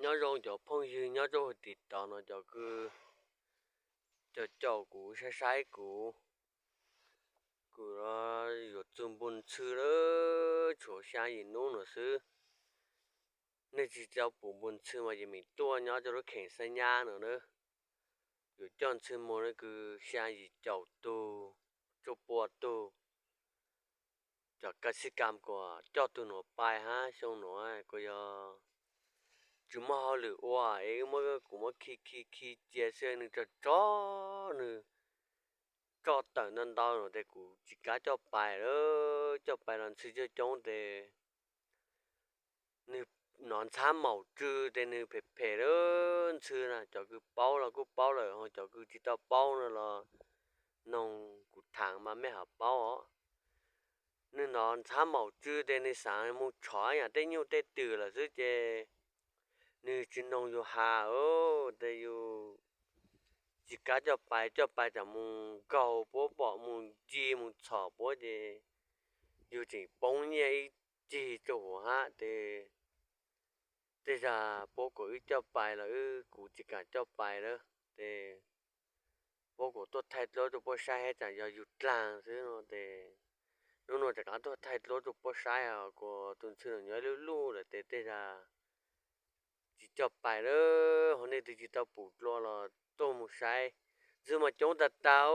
Nyob zoo cov phooj ywg nyob rau tim tod no, cov kws caum caum kuv saib saib kuv, kuv yuav txug npug ntxhw lawm, tshuav xya yim nub no xwb. Nej tsi tau pum npug ntxhw mas yeej meem tuaj nyob rau lub kheem Xab Nyab no na. Yuav coj ntxhw moog na kws xya yim caum tug, cuaj pua tug. Cov kav xib kam kuas coj tug nuav pais hab xyoo nuav kuas yog tsis muaj hauj lwm ua es wb muab, kuv muab khi khi khi cia xwb, nwg tso tso, nwg tso tawm ntau ntau no tes kuv tsis kav coj pais lawm. Coj pais los ntxhw coob coob tes nwg nov ntxhab maum tsw tes nwg phem phem lawm. Ntxhw na cov kws paub los kuj paub lawm, ho cov kws tsis tau paub no los noog kuv thaam mas mej ho paub os. Nwg nov ntxhab maum tsw tes nwg xaav moog tshov yaam tej nyuj tej twm lawm xwb ces nwg tsis noog yug has tes yug tsis kav coj pais. Coj pais tsam moog nkaug puab pom, moog nci moog txhom puab ces yug tseem poob nyiaj ib cig rua huv hab tes tej zag puab kuas wb coj pais los wb, kuv tsis kaam coj pais lawm tes puab kuas tuaj thaij dluab rua puab saib hab tsam yog yug dlaag xwb no tes nub nua tseem kav tuaj thaij dluab rua puab saib os, kuas tus ntxhw no nyob luj luj lawm tes tej zag tsis coj pais lawm. Ho nej tug tsis tau pum dlua los tuaj moog saib, ntxhw mas coob tag tag,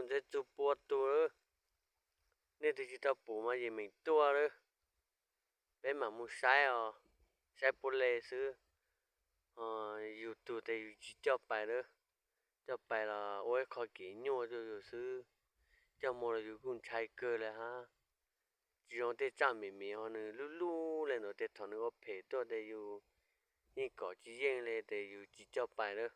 ntxhw txug pua tug lawm. Nej tug tsis tau pum mas yeej meem tuaj lawm, peb maam moog saib os, saib puab le xwb. Yug tug tes yug tsis coj pais lawm, coj pais los ua ib qho kev nyuaj rua yug xwb, coj moog los yug kuj ntshai kawg le hab. Tsis zoo tej tsaaj mim mim ho nwg luj luj le no tes thaum nwg ua phem tuaj tes yug yeej kom tsis yeej le tes yug tsis coj pais lawm.